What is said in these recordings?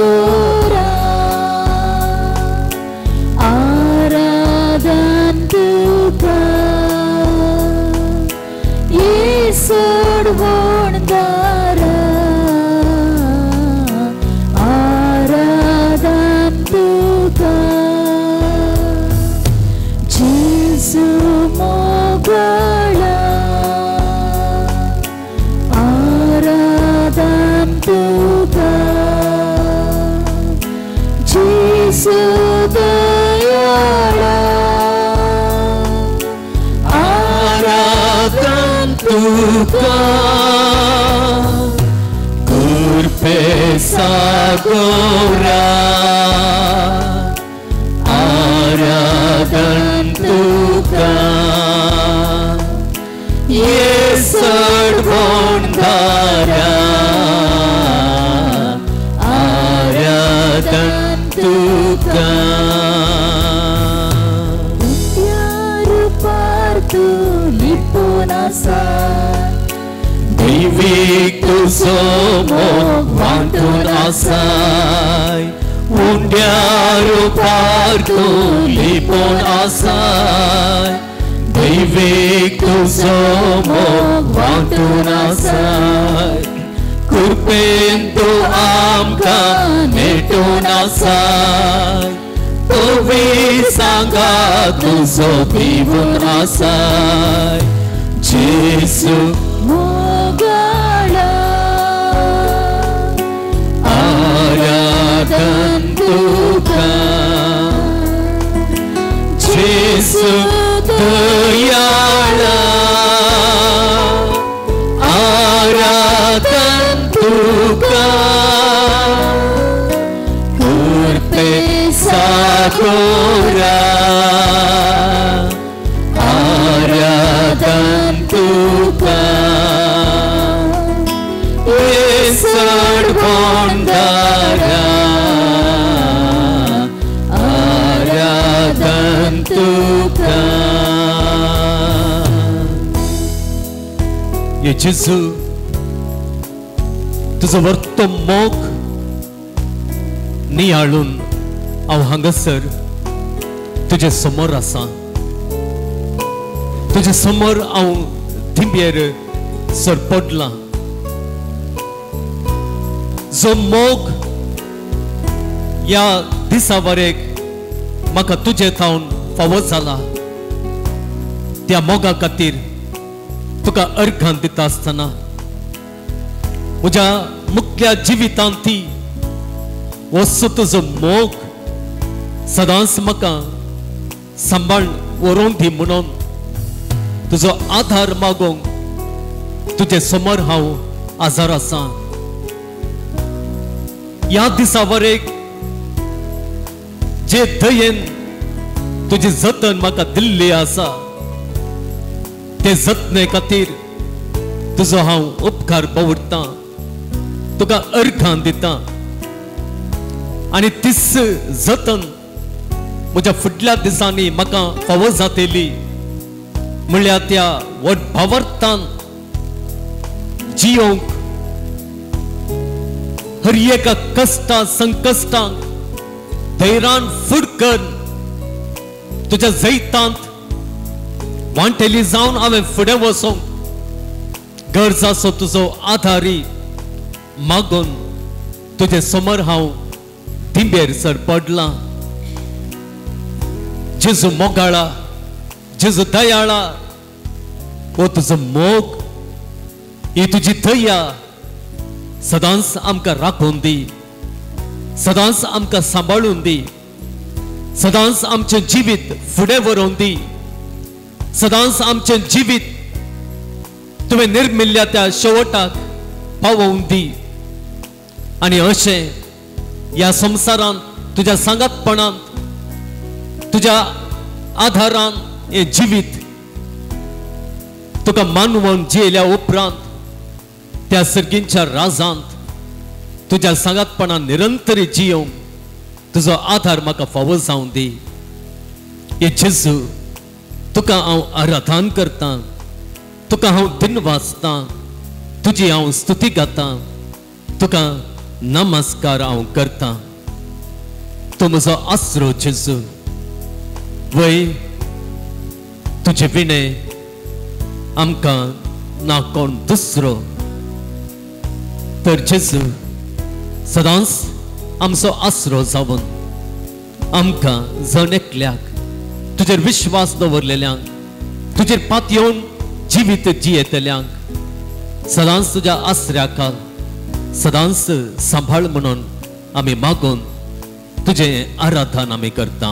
सागोरा आराधन तुका सोडवणदारा आराधन तुका जेजू मोगाळा आराधन तुका जेजू दयाळा आराधन तुका कृपे सागोरा आराधन तुका येसडवणदारा आराधन तुका दैवीक तुजो मोग वांटून आसाय उंड्या रुपार तूं लिपून आसाय दैवीक तुजो मोग वांटून आसाय कृपेन तूं आमकां नेटून आसाय तुवी सांगा तुजो दिवन आसाय जेजू मोगाळा आराधन तुका जेजू दयाळा आराधन तुका कृपे सागोरा आराधन तुका येसडवणदारा आराधन तुका. ये जेजू तुजो वर्तो मोग नियाळून हांव हांगासर तुजे समोर आसा. तुजे समोर हांव दिंबेर सरपडलां. जो मोग ह्या दिसा वरेक म्हाका तुजे थावन फावो जाला त्या मोगा खातीर तुका अर्घान दिता आसतना म्हज्या मुखल्या जिवितांत ती वस्तू तुजो मोग सदांच म्हाका सांबाळ व्हरोन दी म्हणून तुजो आधार मागूंक तुजे समोर हांव आजार आसा. ह्या दिसा वरेक जे दयेन तुजी जतन म्हाका दिल्ली आसा ते जतने खातीर तुजो हांव उपकार बावुरतां, तुका अर्घान दितां आनी तीच जतन म्हज्या फुडल्या दिसांनी म्हाका फावो जातली म्हणल्यार त्या व्हड भावार्थान जियोंक हर एका कश्टां संकश्टांक धैर्यान फुडकर तुज्या जैतांत वांटेली जावन हांवें फुडें वचोंक गरज आसो तुजो आधारी मागून तुजे समोर हांव दिंबेर सर पडलां. जेजू मोगाळा, जेजू दयाळा, हो तुजो मोग, ही तुजी दया सदांच आमकां राखून दी, सदांच आमकां सांबाळून दी, सदांच आमचें जिवीत फुडें व्हरोन दी, सदांच आमचें जिवीत तुवें निर्मिल्ल्या त्या शेवटाक पावोवन दी. आनी अशें ह्या संवसारांत तुज्या सांगातपणांत तुज्या आधारान हें जिवीत तुका मानवून जियेल्या उपरांत त्या सर्गींच्या राजांत तुज्या सांगातपणान निरंतर जियोवंक तुजो आधार म्हाका फावो जावं दी. हे जेजू, तुका हांव आराधन करतां, तुका हांव दिन वाचतां, तुजी हांव स्तुती गातां, तुका नमस्कार हांव करता. तूं म्हजो आसरो जेजू, वय तुजे विणे आमकां ना कोण दुसरो. तर जेजू सदांच आमचो आसरो जावन आमकां जण एकल्याक तुजेर विश्वास दवरलेल्यांक, तुजेर पातयेवन जिवीत जियेतल्यांक सदांच तुज्या आसऱ्याक सदांच सांबाळ म्हणून आमी मागून तुजें आराधन आमी करता.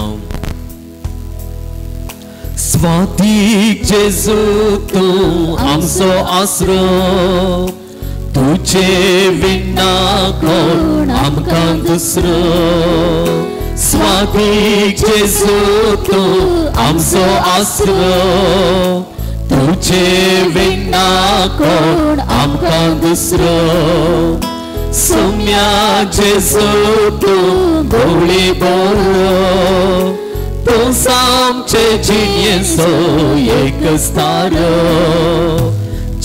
स्वाती जेजू तूं आमचो आसरो, तुजे विना कोण आमकां दुसरो. स्वाती जेजू तूं आमचो आसरो, तुजे विना कोण आमकां दुसरो. सोम्या जेजू तूं गोळी बोरो, तूं आमचे जिणेचो एक तारो.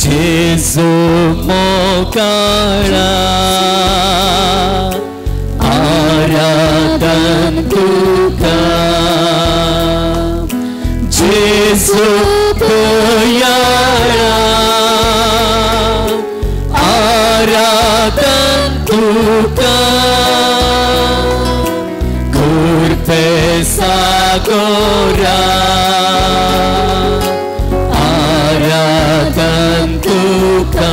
जेजू मोगाळा आराधन तुका, जेजू दयाळा आराधन तुका. कृपे सागोरा आराधन तुका,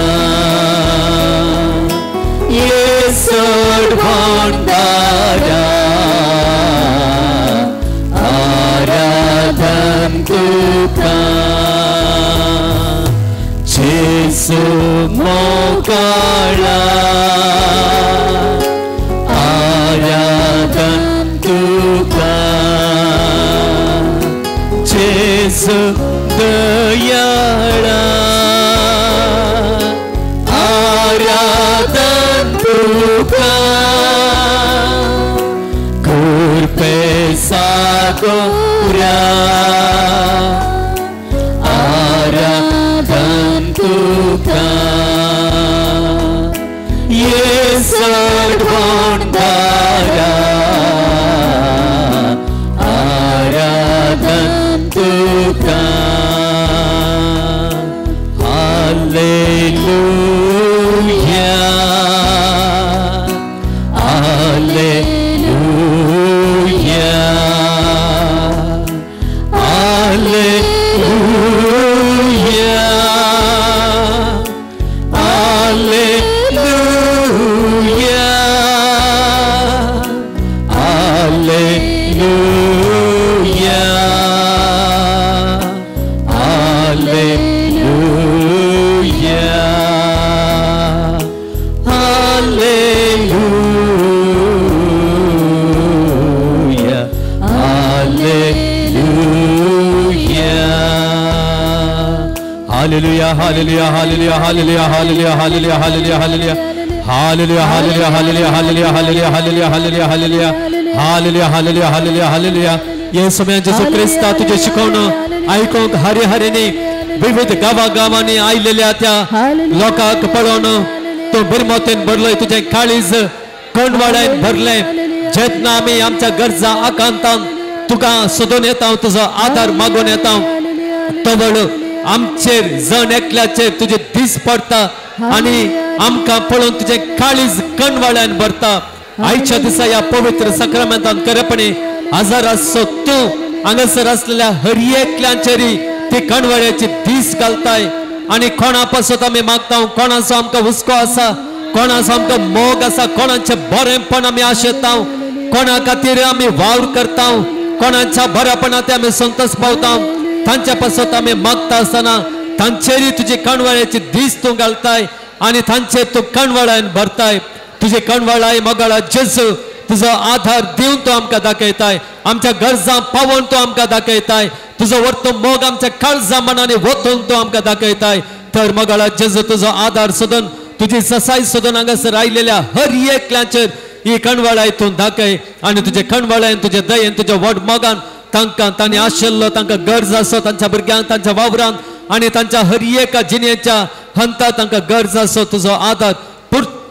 येसोड भंडारा आराधन तुका. जेजू मोगाळा आराधन तुका, जेजू दयाळा आराधन तुका. कृपे सागोरा आराधन तुका, येसोड भंडारा आराधन तुका. Hallelujah hallelujah hallelujah hallelujah hallelujah hallelujah hallelujah hallelujah. Hallelujah hallelujah hallelujah hallelujah hallelujah hallelujah hallelujah hallelujah hallelujah hallelujah hallelujah hallelujah hallelujah hallelujah hallelujah hallelujah hallelujah hallelujah hallelujah hallelujah. ये समय जेजू क्रिस्ता तुझे शिकवणं आयकूंक हरे हरेनी विविध गांवागांवांनी आयलेल्या त्या लोकांक पळोवन तूं बिरमोतेन भरलोय, तुजें काळीज कोंडवाड्यान भरलें. जेन्ना आमी आमच्या गरजा आकांतान तुका सोदून येता, तुजो आदार मागून येता, तवळ आमचेर जण एकल्याचेर तुजे दीस पडटा आनी आमकां पळोवन तुजें काळीज कणवाळ्यान भरता. आयच्या दिसा ह्या पवित्र साक्रामेंतान खरेपणी हजाराचो तूं हांगासर आसलेल्या हर एकल्याचेर ती कणवाळ्याची दीस घालताय. आनी कोणा पासत आमी मागता, कोणाचो आमकां हुस्को आसा, कोणाचो आमकां मोग आसा, कोणाचें बरेंपण आमी आशेता, कोणा खातीर आमी वावर करता, कोणाच्या बऱ्यापणा ते आमी संतोष पावता, तांच्या पासत आमी मागता आसतना तांचेरय तुजी कणवाळ्याची दीस तूं घालताय आनी तांचेर तूं कणवाळ्यान भरताय. तुजे कणवाळाय मोगाळा जेजू तुजो आधार दिवन तूं आमकां दाखयताय, आमच्या गरजां पावोवन तूं आमकां दाखयताय, तुजो वर्तो मोग आमच्या काळजा मनांनी वतून तूं आमकां दाखयताय. तर मोगाळा जेजू तुजो आधार सोदून तुजी ससाय सोदून हांगासर आयलेल्या हर एकल्याचेर ही कणवाळाय तूं दाखय आनी तुजे कणवाळायन तुजे दयेन तुज्या व्हड मोगान तांकां तांणी आशिल्लो तांकां गरज आसो तांच्या भुरग्यांक तांच्या वावरान आनी तांच्या हर एका जिणेच्या हंता तांकां गरज आसो तुजो आधार पुर्त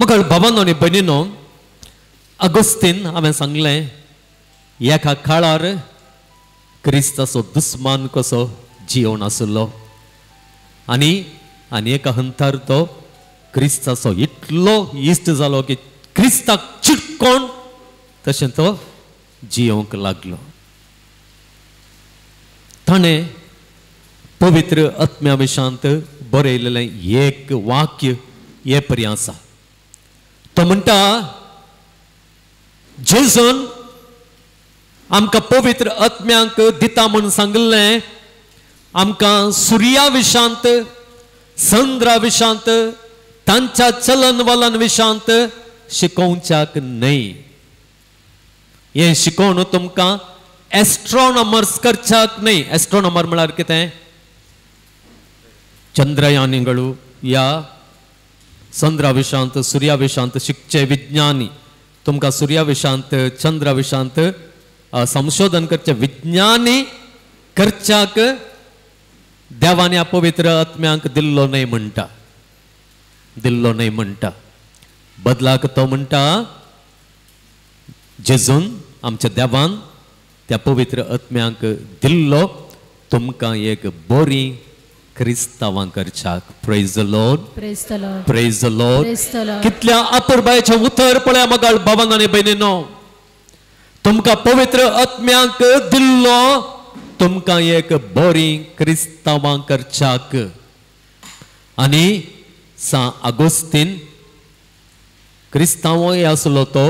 मग बाबांनो आनी भयणीनो, अगस्तीन हांवें सांगलें एका काळार क्रिस्ताचो दुस्मान कसो जियोन आसलो आनी आनी एका हंतार तो क्रिस्ताचो इतलो इश्ट जालो की क्रिस्ताक चिटकोण तशें तो जियोंक लागलो. ताणें पवित्र आत्म्या विशांत बरयलेलें एक वाक्य हे परी आसा. तो म्हणटा, जेजून आमकां पवित्र आत्म्यांक दिता म्हूण सांगिल्लें, आमकां सुर्या विशांत, चंद्रा विशांत, तांच्या चलन वलन विशांत शिकोवच्याक न्हय. हें शिकोवन तुमकां एस्ट्रॉनॉमर्स करच्याक न्हय. एस्ट्रॉनॉमर म्हळ्यार कितें? चंद्रयानिಗಳು या चंद्रा विशांत, सुर्या विशांत शिकचे विज्ञानी. तुमकां सुर्या विशांत, चंद्रा विशांत संशोधन करचे विज्ञानी करच्याक देवान ह्या पवित्र आत्म्यांक दिल्लो न्हय म्हणटा, दिल्लो न्हय म्हणटा. बदलाक तो म्हणटा, जेजून आमच्या देवान त्या पवित्र आत्म्यांक दिल्लो तुमकां एक बरी क्रिस्तांवां करच्याक. Praise the Lord, praise the Lord, praise the Lord. कितल्या अपुरबायेचें उतर पळया मगाळ बाबांनो आनी भयणीनो. तुमकां पवित्र आत्म्यांक दिल्लो तुमकां एक बरी क्रिस्तांवां करच्याक. आनी सां आगोस्तीन क्रिस्तांवय आसलो तो.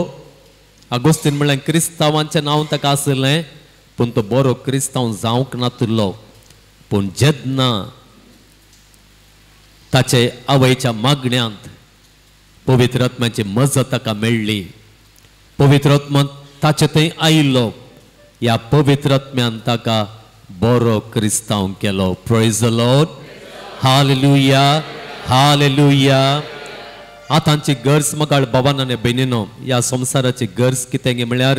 आगोस्तीन म्हणल्यार क्रिस्तांवांचें नांव ताका आसलें, पूण तो बरो क्रिस्तांव जावंक नातुल्लो. पूण जेन्ना ताचे आवयच्या मागण्यांत पवित्र आत्म्याची मजत ताका मेळ्ळी, पवित्र आत्मा ताचे थंय आयिल्लो, ह्या पवित्र आत्म्यान ताका बरो क्रिस्तांव केलो. Praise the Lord, hallelujah, hallelujah. आतांची गरज मगाळ बाबान आनी भयणीनो, ह्या संवसाराची गरज कितें गे म्हळ्यार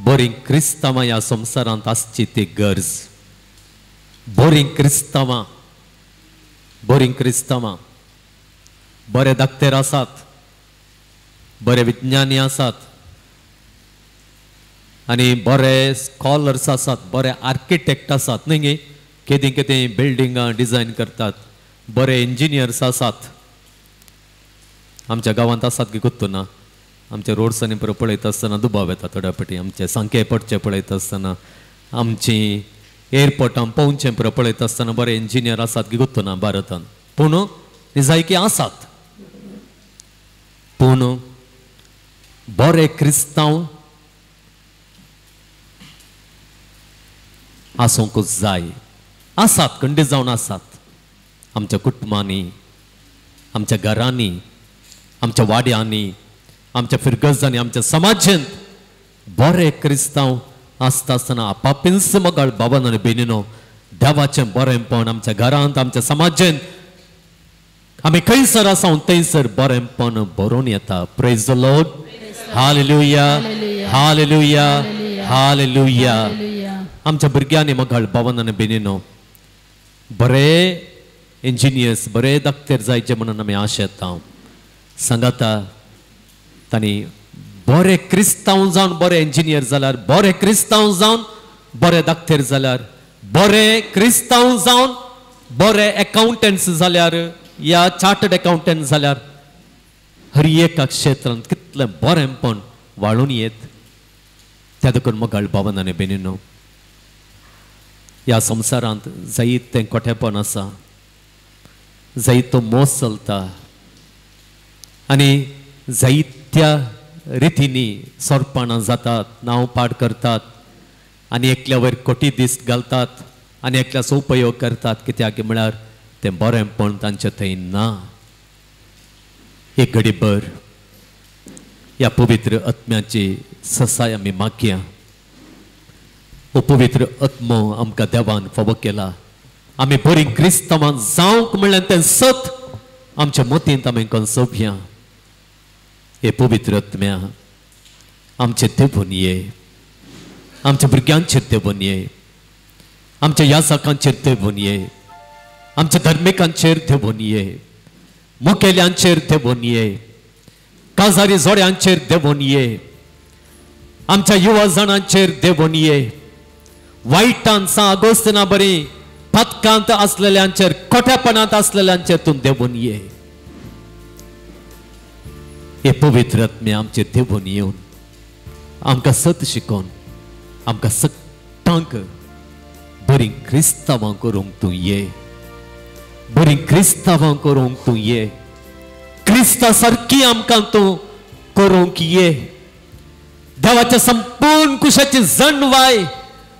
बरीं क्रिस्तांवां ह्या संवसारांत आसची ती गरज. बरीं क्रिस्तांवां, बरीं क्रिस्तांवां, बरे दाक्तेर आसात, बरे विज्ञानी आसात आनी बरे स्कॉलर्स आसात, बरे आर्किटेक्ट आसात न्हय गे, केदीं केदीं बिल्डिंगां डिजायन करतात, बरे इंजिनियर्स आसात. आमच्या गांवांत आसात की गुत्तो ना, आमच्या रोड्सांनी परत पळयता आसतना दुबाव येता थोड्या फावटी, आमचे सांके पडचे पळयता आसतना, आमची एअरपोर्टां पोवचें परत पळयता आसतना बरे इंजिनियर आसात की गुत्तो ना भारतांत, पूण निजायकी आसात. पूण बरे क्रिस्तांव आसूंकूच जाय. आसात, खंडीत जावन आसात आमच्या कुटुंबांनी, आमच्या घरांनी, आमच्या वाड्यांनी, आमच्या फिरगजांनी, आमच्या समाजांत बरे क्रिस्तांव आसता आसतना आपापींच मगाळ बाबान आनी भयणीनो देवाचें बरेंपण आमच्या घरांत, आमच्या समाजांत, आमी खंयसर आसा थंयसर बरेंपण भरून येता. Praise the Lord, hallelujah, hallelujah, hallelujah. आमच्या भुरग्यांनी मगाळ बाबान आनी भयणीनो बरे इंजिनियर्स, बरे दाक्तेर जायचे म्हणून आमी आशेता. सांगाता तांणी बरे क्रिस्तांव जावन बरे इंजिनियर जाल्यार, बरे क्रिस्तांव जावन बरे दाक्तेर जाल्यार, बरे क्रिस्तांव जावन बरे एकाउंटंट्स जाल्यार या चार्टर्ड एकाउंटंट जाल्यार हर एका क्षेत्रांत कितलें बरेंपण वाळून येत. त्या देखून मगाळ बाबान आनी भयणीनो, ह्या संवसारांत जायत तें कोठेपण आसा, जायत तो मोस चलता आनी जायत्या रितींनी सोरपाणां जातात, नांव पाड करतात आनी एकल्या वयर कोटी दीस घालतात आनी एकल्याचो उपयोग करतात. कित्याक म्हळ्यार तें बरेंपण तांचे थंय ना. एक घडीभर ह्या पवित्र आत्म्याची ससाय आमी मागया. हो पवित्र आत्मो आमकां देवान फावो केला. आमी बरीं क्रिस्तांवां जावंक म्हणल्यार तें सत आमच्या मतींत आमी कन्सोवया. हे पवित्र आत्म्या आमचे देवून ये, आमच्या भुरग्यांचेर देवून ये, आमच्या यासकांचेर देवून ये, आमच्या धर्मिकांचेर देवून ये, मुखेल्यांचेर देंवून ये, काजारी जोड्यांचेर देंवून ये, आमच्या युवा जाणांचेर देंवून ये, वायटान सा आगोस्तना बरी पथकांत आसलेल्यांचेर, खोट्यापणांत आसलेल्यांचेर तूं देंवून ये. हे पवित्र आत्मे आमचेर देंवून येवन आमकां सत शिकोवन आमकां सगळ्यांक बरीं क्रिस्तांवां करूंक तूं ये, बरीं क्रिस्तांवां करूंक तूं ये, क्रिस्ता सारकी आमकां तूं करूंक ये. देवाच्या संपूर्ण कुशाची जणवाय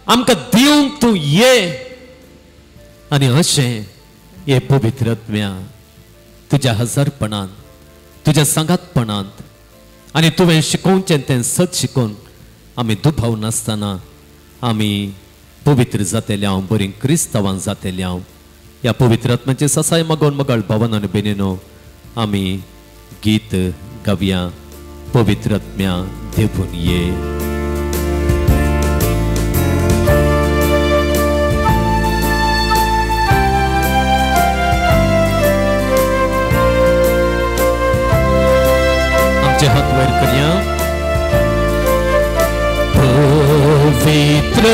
आमकां दिवंक तूं ये. आनी अशें हे पवित्र आत्म्या तुज्या हजारपणान, तुज्या सांगातपणांत आनी तुवें शिकोवचें तें सत शिकोवन आमी दुबाव नासतना आमी पवित्र जातले हांव, बरीं क्रिस्तांवां जातले हांव. ह्या पवित्र आत्म्याचे ससाय मागोवन मगाळ भावन आनी भयणीनो आमी गीत गावया, पवित्र आत्म्या देवून ये. आमचे हात वयर करया. पवित्र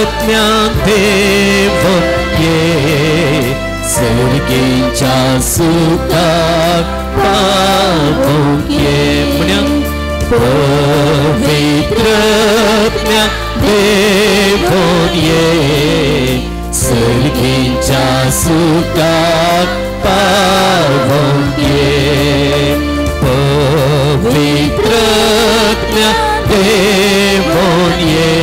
आत्म्या देवून ये, सर्गीच्या सुखाक पावोवंक ये. म्हणया पवित्र आत्म्या देवून ये, सर्गीच्या सुखाक पावोवंक ये. पवित्र आत्म्या देवून ये,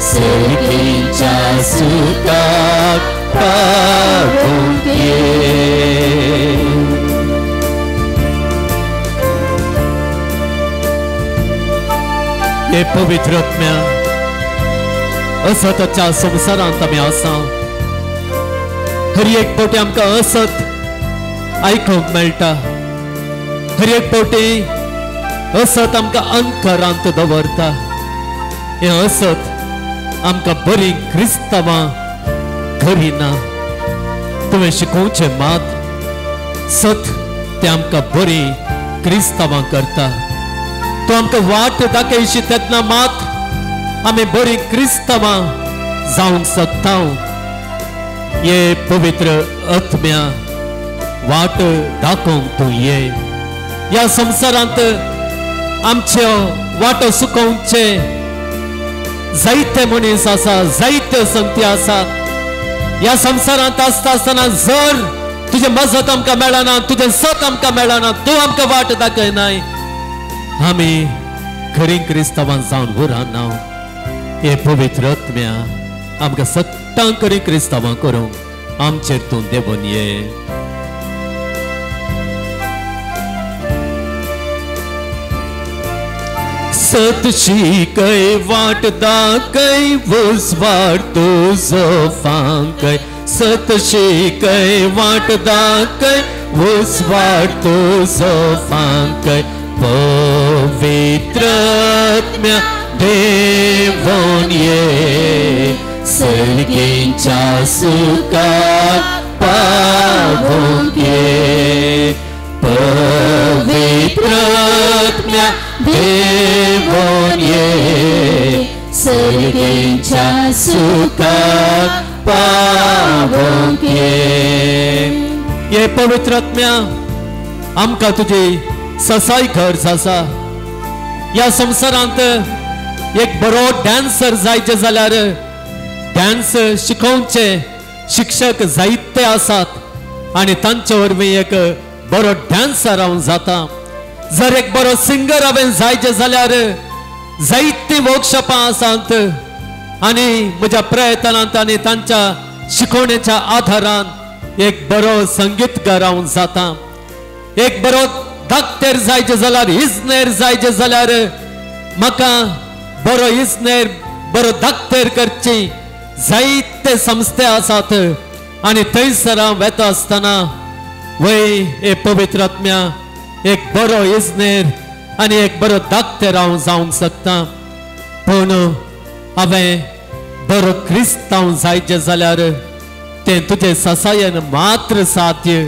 सर्गीच्या सुखाक पावोवंक ये. हे पवित्र आत्म्या असताच्या संवसारांत आमी आसा. हर एक फावटी आमकां असत आयकूंक मेळटा, हर एक फावटी असत आमकां अंकरांत दवरता. हें असत आमकां बरीं क्रिस्तांवां करिना. तुवें शिकोवचें मात सत तें आमकां बरीं क्रिस्तांवां करता. तूं आमकां वाट दाखयशी तेन्ना मात आमी बरीं क्रिस्तांवां जावंक शकता. हे पवित्र आत्म्या वाट दाखोवंक तूं ये. ह्या संवसारांत आमच्यो वाटो सुकोवचे जायते मनीस आसा, जायते संगती आसात. ह्या संवसारांत आसता आसतना जर तुजें मजत आमकां मेळना, तुजें सत आमकां मेळना, तूं आमकां वाट दाखयनाय, आमी खरीं क्रिस्तांवां जावन उरना. हे पवित्र आत्म्या आमकां सत्तां खरीं क्रिस्तांवां करूंक आमचेर तूं देंवून ये. सत शिकय वाट दाखय उजवाड तुजो फांकय, सत शिकय वाट दाखय उजवाड तुजो फांकय. पवित्र आत्म्या देवून ये, सर्गीच्या सुखाक पावोवंक ये. पवित्र आत्म्या देवून ये, सर्गीच्या सुखाक पावोवंक ये. हे पवित्र आत्म्या आमकां तुजी ससाय गरज आसा. ह्या संवसारांत एक बरो डान्सर जायचे जाल्यार डान्स शिकोवचे शिक्षक जायते आसात आनी तांचे वरवीं एक बरो डान्सर हांव जाता. जर एक बरो सिंगर हांवें जायचे जाल्यार जायतीं वर्कशॉपां आसात आनी म्हज्या प्रयत्नांत आनी तांच्या शिकोवणेच्या आधारान एक बरो संगीतकार हांव जाता. एक बरो डाक्टर जायचे जाल्यार, इजनेर जायचे जाल्यार म्हाका बरो इजनेर, बरो डाक्टर करची जायते संस्थे आसात आनी थंयसर हांव वेता आसतना वय हे पवित्र आत्म्या एक बरो इजनेर आनी एक बरो डाक्टर हांव जावंक शकता. पूण हांवें बरो क्रिस्तांव जायचें जाल्यार तें तुजें ससायेन मात्र साध्य.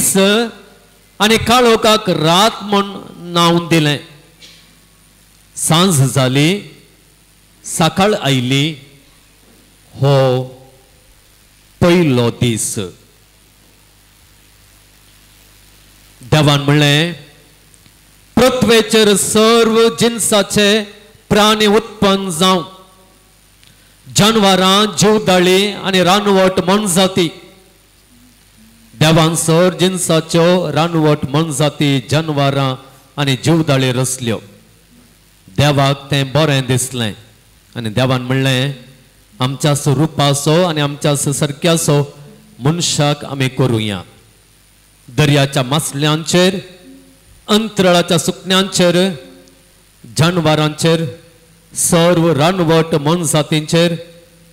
दीस आनी काळोखाक रात म्हूण नांव दिलें. सांज जाली, सकाळ आयली, हो पयलो दीस. देवान म्हणलें, पृथ्वेचेर सर्व जिनसाचे प्राणी उत्पन्न जावं, जानवरां, जीवदाळी आनी रानवट मोनजाती. देवान सर जिनसाच्यो रानवट मोनजाती, जानवरां आनी जीवदाळी रचल्यो. देवाक तें बरें दिसलें आनी देवान म्हणलें, आमच्या रुपाचो आनी आमच्या सारक्याचो मनशाक आमी करुया. दर्याच्या मासल्यांचेर, अंतराळाच्या सुकण्यांचेर, जानवरांचेर, सर्व रानवट मोनजातींचेर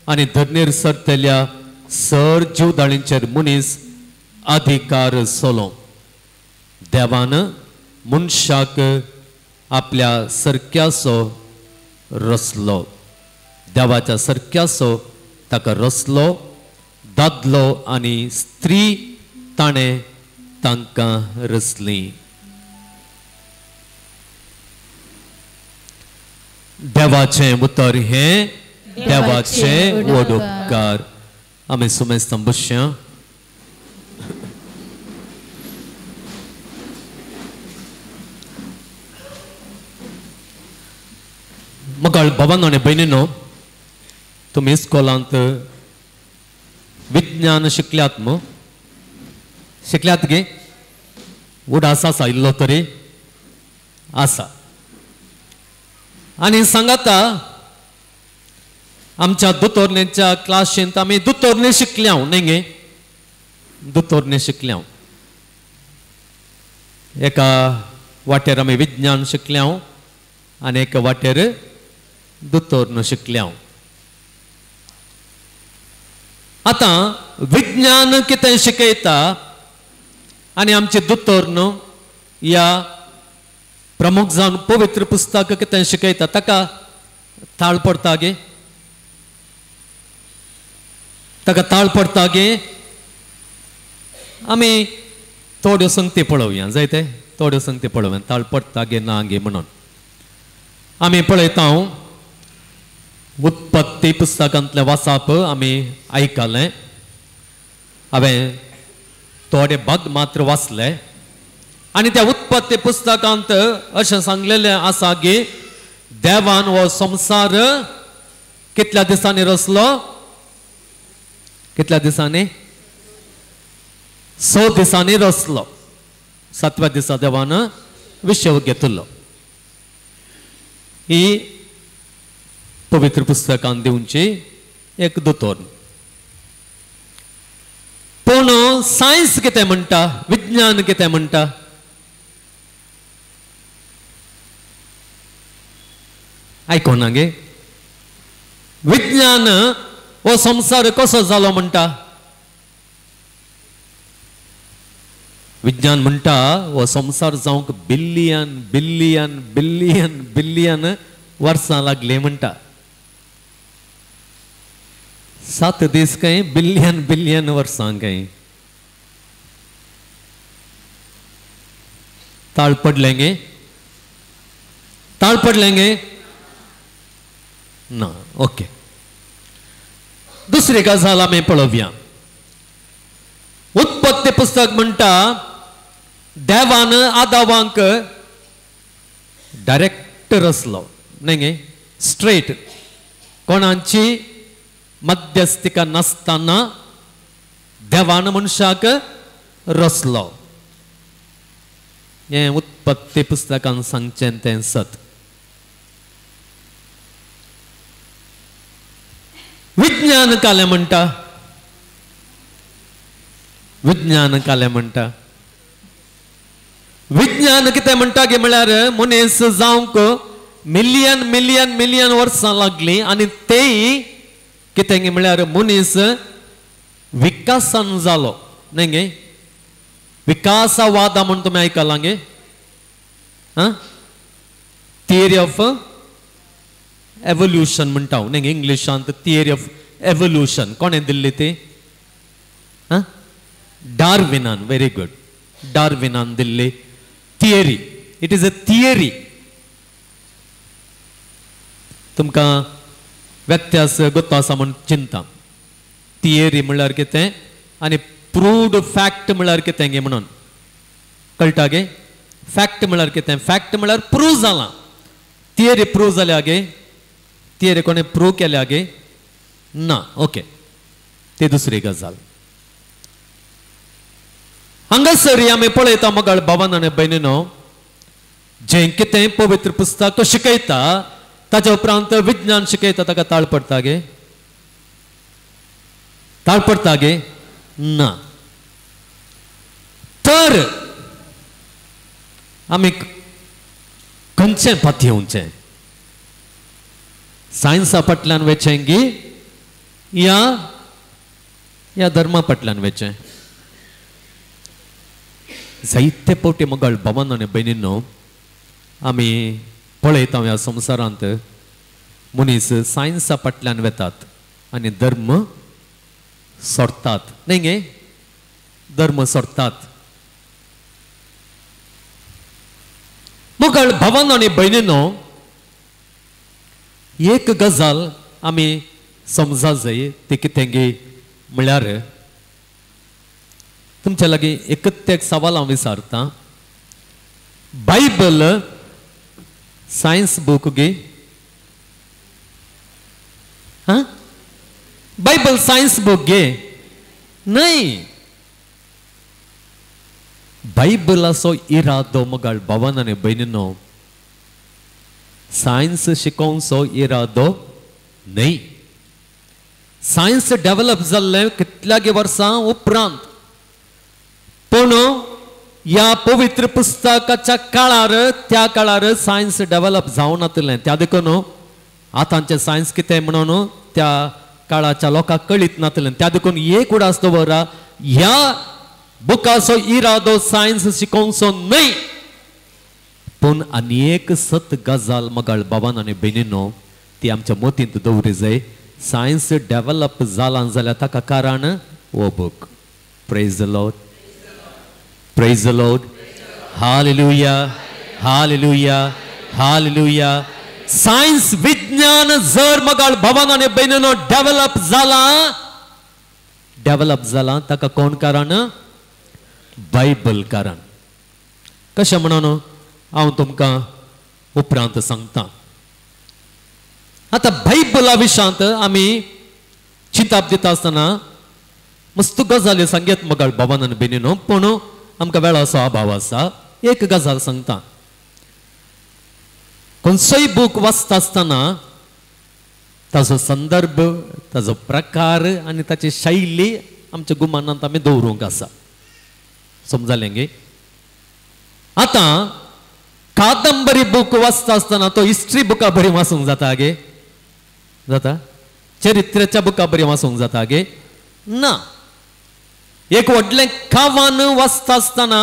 आनी धरणीर सरतल्या सर जीवदाळींचेर मनीस अधिकार सोलो. देवान मनशाक आपल्या सारक्याचो रचलो. देवाच्या सारक्याचो ताका रचलो. दादलो आनी स्त्री ताणें तांकां रचली. देवाचें उतर हें देवाचें व्हड उपकार. आमी सुमेस्तां बसया. मगाळ भावानो आनी भयणीनो, तुमी इस्कोलांत विज्ञान शिकल्यात मू? शिकल्यात गे? उडास आसा इल्लो तरी आसा. आनी सांगाता, आमच्या दोतोरणेच्या क्लासींत आमी दोतोरणे शिकल्या न्ही गे? दोतोरणे शिकल्या. एका वाटेर आमी विज्ञान शिकल्या आनी एका वाटेर दोतोरन शिकल्या. आतां विज्ञान कितें शिकयता आनी आमचे दोतोरन या प्रमुख जावन पवित्र पुस्तक कितें शिकयता ताका ताळ पडटा गे? ताका ताळ पडटा गे? आमी थोड्यो संगती पळोवया, जायते थोड्यो संगती पळोवया, ताळ पडटा गे ना गे म्हणून. आमी पळयता उत्पत्ती पुस्तकांतलें वाचप आमी आयकलें. हांवें थोडे भाग मात्र वाचले आनी त्या उत्पत्ती पुस्तकांत अशें सांगलेलें आसा की देवान हो संवसार कितल्या दिसांनी रचलो? कितल्या दिसांनी? 6 दिसांनी रचलो. 7व्या दिसा देवान विशव घेतलो. ही पवित्र पुस्तकान दिवची एक दोतोर. पूण सायन्स कितें म्हणटा, विज्ञान कितें म्हणटा? आयकोना गे? विज्ञान हो संवसार कसो जालो म्हणटा? विज्ञान म्हणटा हो संवसार जावंक बिलियन बिलियन बिलियन बिलियन वर्सां लागली म्हणटा. 7 दीस काय बिलियन बिलियन वर्सां काय. ताळ पडलें गे? ताळ पडलें गे? ना. ओके, दुसरी गजाल आमी पळोवया. उत्पत्ती पुस्तक म्हणटा देवान आदावांक डायरेक्ट रचलो न्ही गे, स्ट्रेट, कोणाची मध्यस्थिका नासतना देवान मनशाक रचलो. हें उत्पत्ती पुस्तकान सांगचें तें सत. विज्ञान कालें म्हणटा, विज्ञान कालें म्हणटा. विज्ञान कितें म्हणटा गे म्हळ्यार मनीस जावंक मिलियन मिलियन मिलियन वर्सां लागलीं आनी तेय कितें गे म्हळ्यार मनीस विकासान जालो न्ही गे. विकासवाद म्हूण तुमी आयकलां गे? आं, थियरी ऑफ एवोल्युशन म्हणटा न्ही गे इंग्लिशांत. थियरी ऑफ एवोल्युशन कोणें दिल्ली ती? आं, डार्विनान. Very good. डार्विनान Delhi theory. It is a theory. तुमकां व्यत्यास गोत्तो आसा म्हूण चिंता. थियरी म्हणल्यार कितें आनी प्रूव्ड फॅक्ट म्हणल्यार कितें गे म्हणून कळटा गे? फॅक्ट म्हणल्यार कितें? फॅक्ट म्हणल्यार प्रूव जालां. थियरी प्रूव जाल्या गे? थियरी कोणें प्रूव केल्या गे? ना. ओके, ती दुसरी गजाल. हांगासर आमी पळयता मगळ भावान आनी भयणीनो, जें कितें पवित्र पुस्तक तो शिकयता ताच्या उपरांत विज्ञान शिकयता ताका ताळ पडटा गे? ताळ पडटा गे? ना. तर आमी खंयचें पातयेवचें? सायन्सा फाटल्यान वचें गी या ह्या धर्मा फाटल्यान वचें? जायते फावटी मगळ भावान आनी भयणीनो आमी पळयता ह्या संवसारांत मनीस सायन्सा फाटल्यान वेतात आनी धर्म सोडटात. न्ही गे? धर्म सोडटात. मगळ भावान आनी भयणीनो एक गजाल आमी समजा जाय, ती कितें गे म्हळ्यार तुमच्या लागीं एकच एक सवाल हांव विचारता. बायबल सायन्स बूक गे? हां, बायबल सायन्स बूक गे? न्हय. बायबलाचो इरादो मगळ भावान आनी भयणीनो सायन्स शिकोवचो इरादो न्हय. सायन्स डेव्हलप जाल्लें कितल्या वर्सां उपरांत, पूण ह्या पवित्र पुस्तकाच्या काळार त्या काळार सायन्स डेव्हलप जावनातलें. त्या देखून आतांचें सायन्स कितें म्हणून त्या काळाच्या लोकांक कळीत नातलें. त्या देखून एक उडास दवरा, ह्या बुकाचो इरादो सायन्स शिकोवचो न्हय. पूण आनी एक सत गजाल मगळ बाबान आनी भयणीनो ती आमच्या मतींत दवरी जाय. सायन्स डेव्हलप जालां जाल्यार ताका कारण हो book. Praise the Lord, praise the Lord, hallelujah, hallelujah, hallelujah. Science विज्ञान जर मगळ भावान आनी भयणीनो डेव्हलप जालां, डेव्हलप जालां ताका कोण कारण? बायबल कारण. कशें म्हणून हांव तुमकां उपरांत सांगता. आतां बायबला विशयांत आमी चिंताप दिता आसतना मस्त गजाली सांगत मगळ भावान आनी भयणीनो, पूण आमकां वेळाचो अभाव आसा. एक गजाल सांगता, खंयचोय बूक वाचता आसतना ताजो संदर्भ, ताजो प्रकार आनी ताची शैली आमच्या गुमानांत आमी दवरूंक आसा. समजालें गे? आतां कादंबरी बूक वाचता आसतना तो हिस्ट्री बुका बरी वाचूंक जाता गे? जाता? चरित्राच्या बुका बरी वाचूंक जाता गे? ना. एक व्हडलें कवन वाचता आसतना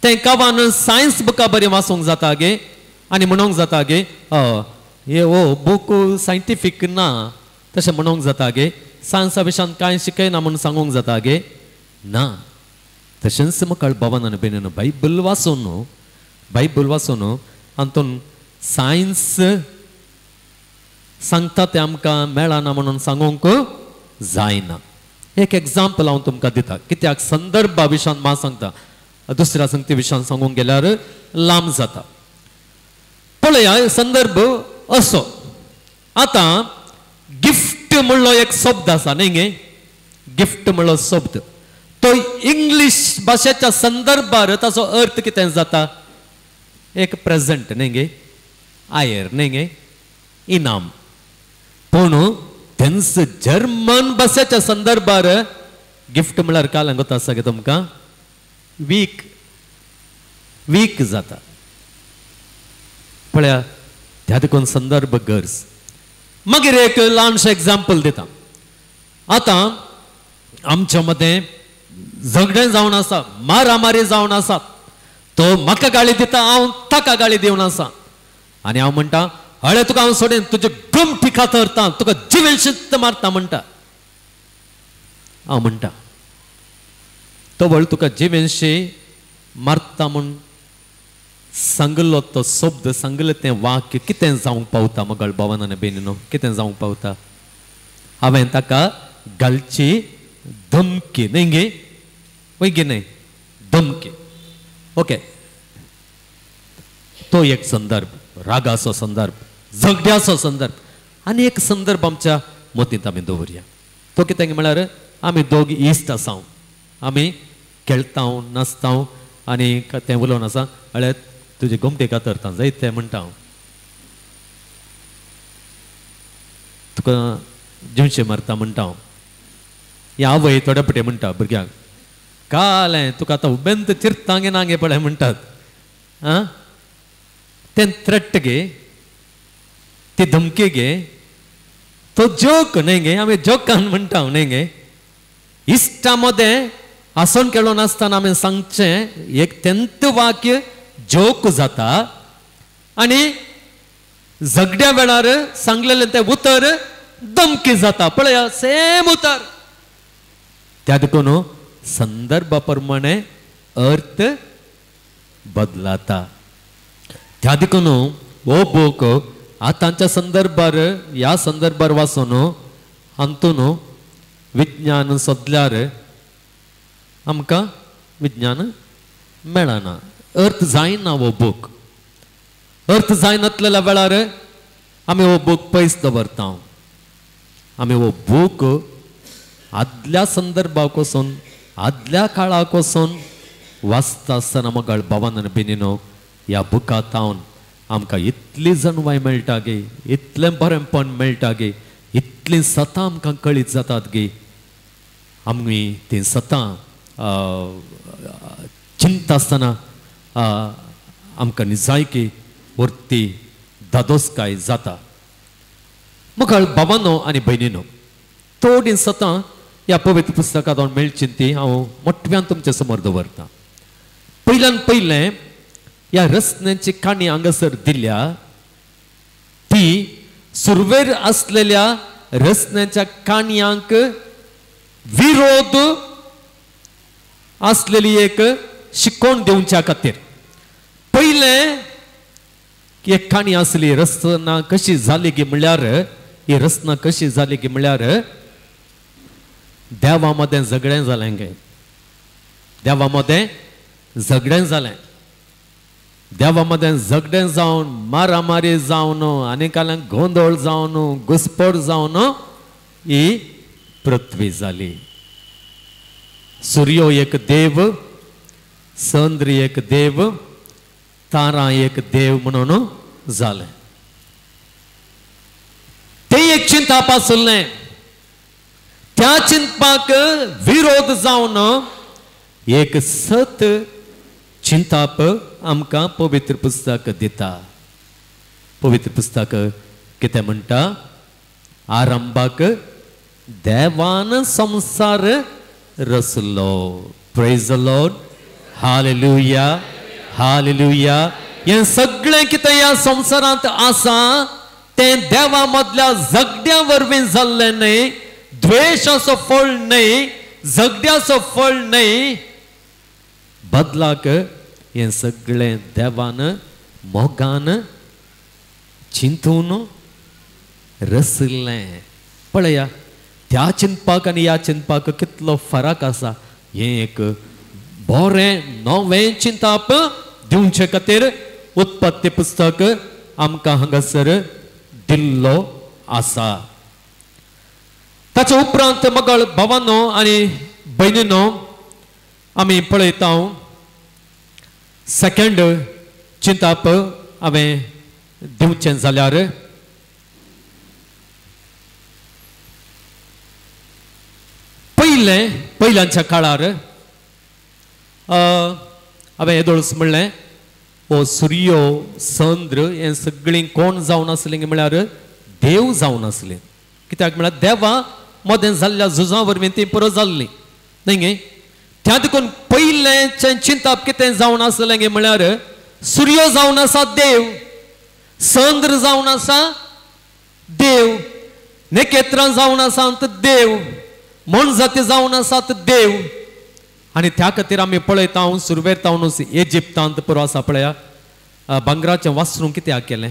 तें कवन सायन्स बुका बरी वाचूंक जाता गे? आनी म्हणूंक जाता गे हे हो बूक सायंटिफीक ना, तशें म्हणूंक जाता गे? सायन्सा विशयान कांय शिकयना म्हूण सांगूंक जाता गे? ना. तशेंच मकाळ बाबान आनी भयणीनो बायबल वाचून, बायबल वाचून हातून सायन्स सांगता तें आमकां मेळना म्हणून सांगूंक जायना. एक एग्जाम्पल हांव तुमकां दिता, कित्याक संदर्भा विशयान म्हाका सांगता, दुसऱ्या संगती विशयान सांगूंक गेल्यार लांब जाता. पळया संदर्भ असो. आतां गिफ्ट म्हणलो एक शब्द आसा न्ही गे? गिफ्ट म्हणलो शब्द तो इंग्लीश भाशेच्या संदर्भार ताचो अर्थ कितें जाता? एक प्रेझेंट न्ही गे, आयर न्ही गे, इनाम. पूण तेंच जर्मन भाशेच्या संदर्भार गिफ्ट म्हळ्यार काल गोता आसा गे तुमकां? वीक, वीक जाता. पळया त्या देखून संदर्भ गरज. मागीर एक ल्हानशें एग्जाम्पल दिता. आतां आमच्या मदें झगडें जावन आसा, मारामारी जावन आसा, तो म्हाका गाळी दिता, हांव ताका गाळी दिवन आसा, आनी हांव म्हणटा हळे तुका हांव सोडीन, तुजे गुमठी कातरता, तुका जिवेन शिस्त मारता म्हणटा. हांव म्हणटा तवळ तुका जिवेनशी मारता म्हूण सांगलो तो शब्द, सांगलें तें वाक्य कितें जावंक पावता मगळ भावान आनी भयणीनो, कितें जावंक पावता? हांवें ताका घालची धमकी न्हय गे, वय गे न्हय, धमकी. ओके, तो एक संदर्भ, रागाचो संदर्भ, झगड्याचो संदर्भ. आनी एक संदर्भ आमच्या मतींत आमी दवरया. तो कितें म्हळ्यार आमी दोग इश्ट आसा, आमी खेळटा नाचता आनी तें उलोवन आसा, म्हळ्यार तुजे गोमटे कातरता जायत तें म्हणटा हांव, तुका जिवशें मारता म्हणटा हांव. ही आवय थोड्या पटे म्हणटा भुरग्यांक, कालें तुका आतां उबेंत चिरतांगे नांगे पळय म्हणटात. आं, तें थ्रेट गे, ती धमकी गे, तो जोक न्हय गे, आमी जोकान म्हणटा न्हय गे. इश्टा मदें आसून खेळोन आसतना आमी सांगचें एक तेंत वाक्य जोक जाता आनी झगड्या वेळार सांगलेलें तें उतर धमकी जाता. पळया सेम उतर. त्या देखून संदर्भा प्रमाणे अर्थ बदलाता. त्या देखून हो बूक आतांच्या संदर्भार, ह्या संदर्भार वाचून हातून विज्ञान सोदल्यार आमकां विज्ञान मेळना, अर्थ जायना हो बूक. अर्थ जायनातलेल्या वेळार आमी हो बूक पयस दवरता. आमी हो बूक आदल्या संदर्भाक वचून, आदल्या काळाक वचून वाचता आसतना मगळ भावान आनी भयणीनो, ह्या बुकांत आमकां इतली जाणवाय मेळटा गे, इतलें बरेंपण मेळटा गे, इतलीं सतां आमकां कळीत जातात गे. आमी तीं सतां चिंता आसतना आमकां निजायकी वरती धादोसकाय जाता. मगळ भावानो आनी भयणीनो, थोडीं सतां ह्या पवित्र पुस्तकांत मेळची ती हांव मोठ्यान तुमचे समोर दवरता. पयल्यान पयलें ह्या रचनेची काणी हांगासर दिल्या ती सुरवेर आसलेल्या रचनेच्या काणयांक विरोध आसलेली एक शिकोवन दिवच्या खातीर. पयलें एक काणी आसली, रचना कशी जाली गी म्हणल्यार, ही रचना कशी जाली गी म्हणल्यार देवा मदें झगडें जालें गे, देवा मदें झगडें जालें, देवा मदें झगडें जावन मारामारी जावन आनी काल्यां गोंदळ जावन घुसपट जावन ही पृथ्वी जाली. सूर्यो एक देव, चंद्र एक देव, तारा एक देव म्हणून जालें. तें एक चिंतप आसलें. त्या चिंतपाक विरोध जावन एक सत चिंतप आमकां पवित्र पुस्तक दिता. पवित्र पुस्तक कितें म्हणटा? आरंभाक देवान संवसार रचलो. Praise the Lord, hallelujah, hallelujah. हें सगळें कितें ह्या संवसारांत आसा तें देवा मदल्या झगड्या वरवीं जाल्लें न्हय, द्वेशाचो फळ न्हय, झगड्याचो फळ न्हय, बदलाक हें सगळें देवान मोगान चिंतून रचलें. पळया त्या चिंतपाक आनी ह्या चिंतपाक कितलो फरक आसा. हें एक बरें नवें चिंतप दिवचे खातीर उत्पत्ती पुस्तक आमकां हांगासर दिल्लो आसा. ताचे उपरांत मगळ भावानो आनी भयणीनो आमी पळयता सेकंड चिंतप हांवें दिवचें जाल्यार पयलें पयल्यांच्या काळार हांवें येदोळच म्हणलें हो सुर्यो चंद्र हें सगळीं कोण जावन आसलें म्हळ्यार देव जावन आसलें. कित्याक म्हळ्यार देवा मदें जाल्ल्या झुजां वरवीं ती पुरो जाल्ली न्हय गे. त्या देखून पयलेंचें चिंतप कितें जावन आसलें गे म्हळ्यार सुर्यो जावन आसा देव, चंद्र जावन आसा देव, नखेत्रां जावन आसात देव, मोनजाती जावन आसात देव. आनी त्या खातीर आमी पळयता हांव सुरवेर तावन इजिप्तांत पुरो आसा पळया भांगराचें वासरूं कित्याक केलें,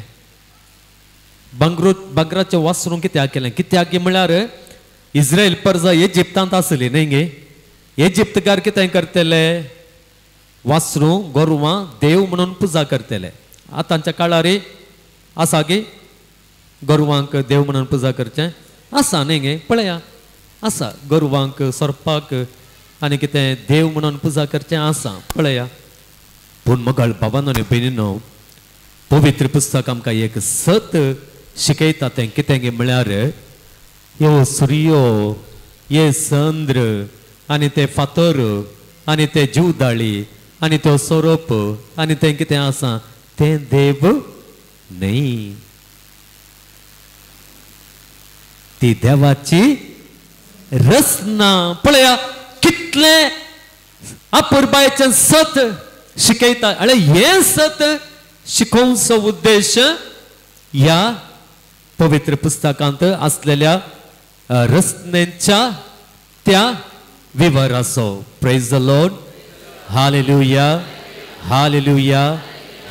भांगराचें वासरूं कित्याक केलें, कित्याक म्हळ्यार इस्रायल परजा इजिप्तांत आसली न्ही गे. इजिप्तकार कितें करतले, वासरूं गोरवां देव म्हणून पुजा करतले. आतांच्या काळार आसा गे गोरवांक देव म्हणून पुजा करचें आसा न्ही गे, पळया आसा गोरवांक सोरपाक आनी कितें देव म्हणून पुजा करचें आसा पळया. पूण मगळ बाबानो आनी भयणीनो, पवित्र पुस्तक आमकां एक सत शिकयता तें कितें गे म्हळ्यार ह्यो सुर्यो हे चंद्र आनी ते फातर आनी ते जिवदाळी आनी त्यो सोरोप आनी तें कितें आसा तें देव न्ही, ती देवाची रचना. पळया कितलें अपुरबायेचें सत शिकयता. आनी हें सत शिकोवचो उद्देश ह्या पवित्र पुस्तकांत आसलेल्या रचनेच्या त्या विवराचो. Praise the Lord, hallelujah, hallelujah,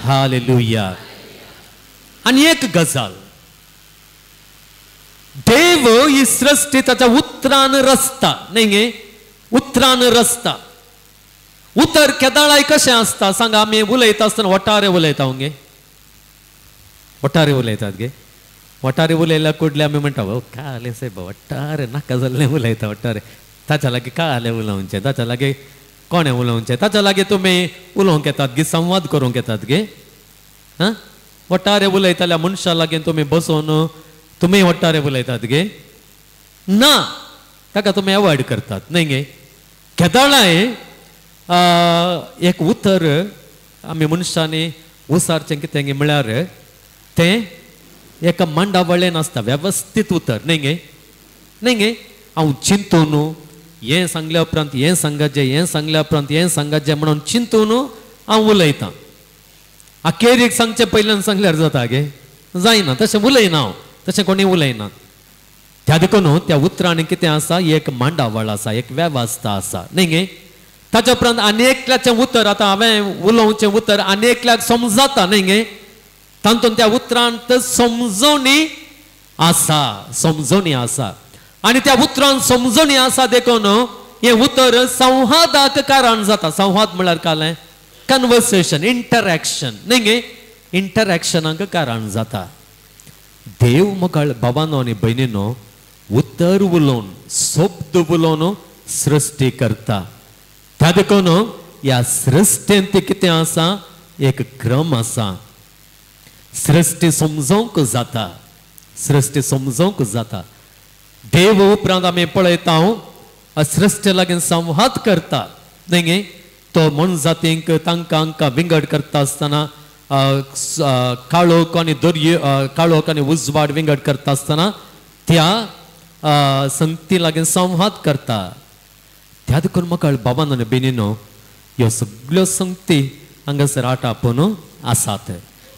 hallelujah. आनी एक गजाल, देव ही सृष्टी ताच्या उतरान रचता न्ही गे, उतरान रचता. उतर केदाळाय कशें आसता सांगा, आमी उलयता आसतना वटारे उलयता गे, वटारे उलयतात गे. वटारे उलयल्या कुडले आमी म्हणटा काय आलें सायबा वटारे नाका जाल्लें उलयता वटारे, ताच्या लागीं काय आलें उलोवचें, ताच्या लागीं कोणें उलोवचें, ताच्या लागीं तुमी उलोवंक येतात गे, संवाद करूंक येतात गे. हां, वटारे उलयताल्या मनशा लागीं तुमी बसोवन तुमी वटारे उलयतात गे ना, ताका तुमी एवॉयड करतात न्ही गे. केदाळाय एक उतर आमी मनशांनी उसारचें कितें गे म्हळ्यार तें एका मांडावळेन आसता वेवस्थीत उतर न्ही गे, न्ही गे. हांव चिंतून हें सांगल्या उपरांत हें सांगाचें, हें सांगल्या उपरांत हें सांगाचें म्हणून चिंतून हांव उलयतां. अखेरीक सांगचें पयल्यान सांगल्यार जाता गे, जायना तशें उलयना हांव, तशें कोणी उलयना. त्या देखून त्या उतरांनी कितें आसा एक मांडावळ आसा, एक वेवस्था आसा न्ही गे. ताच्या उपरांत आनी एकल्याचें उतर, आतां हांवें उलोवचें उतर आनी एकल्याक समजता न्ही गे, तातूंत त्या उतरांत समजवणी आसा, समजवणी आसा. आनी त्या उतरांत समजवणी आसा देखून हें उतर संवादाक कारण जाता. संवाद म्हळ्यार कालें कन्वर्सेशन, इंटरॅक्शन न्ही गे, इंटरॅक्शनाक कारण जाता. देव मगळ बाबानो आनी भयणीनो उतर उलोवन शब्द उलोवन सृश्टी करता. त्या देखून ह्या सृश्टेंत कितें आसा एक क्रम आसा. सृश्टी समजोवंक जाता, सृश्टी समजोवंक जाता. देव उपरांत आमी पळयता सृश्टे लागीं संवाद करता न्ही गे. तो मनजातींक तांकां हांकां विंगड करता आसतना काळोख आनी दर्यो, काळोख आनी उजवाड विंगड करता आसतना त्या संगती लागीं संवाद करता. त्या देखून म्हाका बाबान आनी बेनीनो ह्यो सगळ्यो संगती हांगासर आटापून आसात.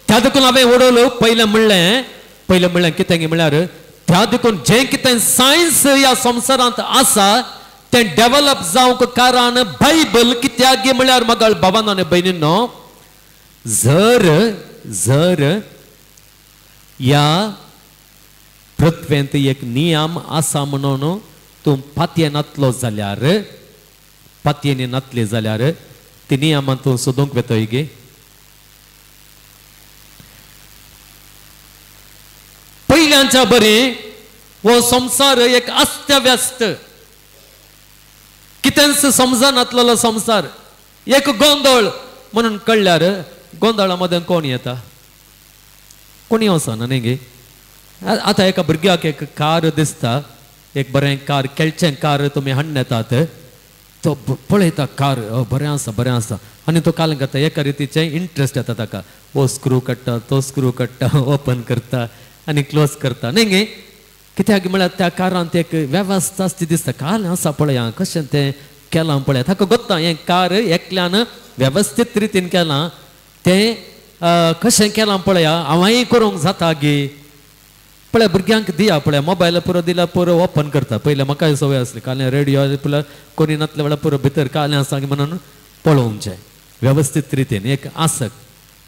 त्या देखून हांवें उडोवलो पयलें म्हणलें, पयलें म्हणलें कितें म्हळ्यार त्या देखून जें कितें सायन्स ह्या संवसारांत आसा तें डेवलप जावंक कारण बायबल. कित्याक म्हळ्यार म्हाका बाबान आनी भयणीनो जर जर ह्या पृथ्वेंत एक नियम आसा म्हणून तूं पातये नातलो जाल्यार, पातयेनी नातली जाल्यार ती नियमान तूं सोदूंक वेतोय गे. पयल्यांच्या बरी हो संवसार एक अस्तव्यस्त, कितेंच समजनातलेलो संवसार, एक गोंदळ म्हणून कळ्ळ्यार गोंदळा मदें कोण येता, कोणी वचना न्ही गे. आतां एका भुरग्याक एक कार दिसता, एक बरें कार, खेळचें कार तुमी हाडून येतात, तो पळयता कार बरें आसा बरें आसा आनी तो काल करता, एका रितीचें इंट्रस्ट येता ताका, हो स्क्रू काडटा तो स्क्रू काडटा, ओपन करता आनी क्लोज करता न्ही गे. कित्याक म्हळ्यार त्या कारांत एक वेवस्था आसता दिसता, काल आसा पळया कशें तें केलां पळया, ताका गोत्ता हें कार एकल्यान वेवस्थीत रितीन केलां तें कशें केलां पळया, हांवेंय करूंक जाता गे. पळय भुरग्यांक दिया, पळय मोबायल पुरो दिला पुरो ओपन करता. पयलें म्हाकाय संवय आसली, काल्यां रेडियो पळय कोणी नातले वेळार पुरो भितर काल्यां आसा म्हणून पळोवचें वेवस्थीत रितीन एक आसक.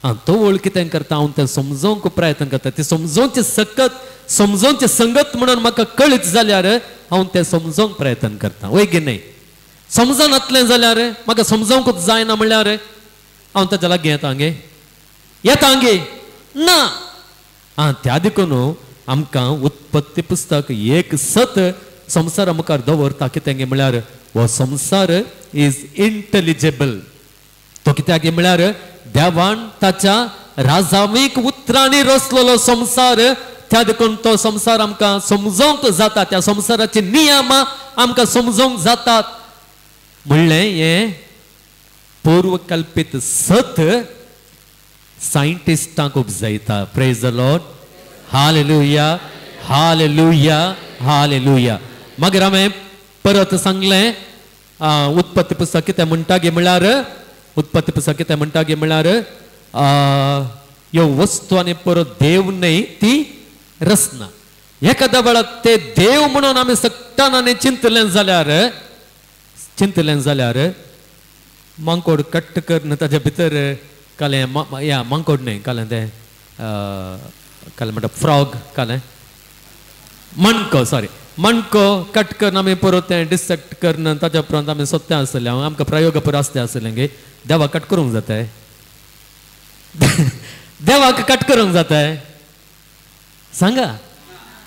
आं तवळ कितें करता हांव तें समजोवंक प्रयत्न करता. ती समजोवचें सकत समजोवचें संगत म्हणून म्हाका कळीत जाल्यार हांव तें समजोवंक प्रयत्न करता. वय गे न्हय? समजनातलें जाल्यार म्हाका समजोवंकूच जायना म्हणल्यार हांव ताच्या लागीं येता गे? येता गे ना. आं त्या देखून आमकां उत्पत्ती पुस्तक एक सत संवसारा मुखार दवरता. कितें गे म्हणल्यार हो संवसार is intelligible. तो कित्याक म्हणल्यार देवान ताच्या राजावीक उतरांनी रचलेलो संवसार. त्या देखून तो संवसार आमकां समजोवंक जाता, त्या संवसाराचे नियम आमकां समजोवंक जातात. म्हणलें हें पूर्वकल्पीत सत सायंटिस्टांक उपजायता. Praise the Lord. Hallelujah, hallelujah, hallelujah. मागीर हांवें परत सांगलें उत्पत्ती पुस्तक कितें म्हणटा गे म्हणल्यार, उत्पत्ती पुस्तक कितें म्हणटा गे म्हणल्यार ह्यो वस्तू आनी परत देव न्हय ती रचना. एखाद्या वेळार ते देव म्हणून आमी सट्टान आनी चिंतलें जाल्यार, चिंतलें जाल्यार मांकोड कट्ट करून ताच्या भितर कालें या मांकोड न्हय कालें तें कालें म्हणटा फ्रॉग कालें मणको, सॉरी मणको कट करून आमी परत तें डिसेक्ट करून ताच्या उपरांत आमी सोदते आसले. आमकां प्रयोग पुरो आसते आसले गे. देवाक कट करूंक जाताय? देवाक कट करूंक जाताय? सांगा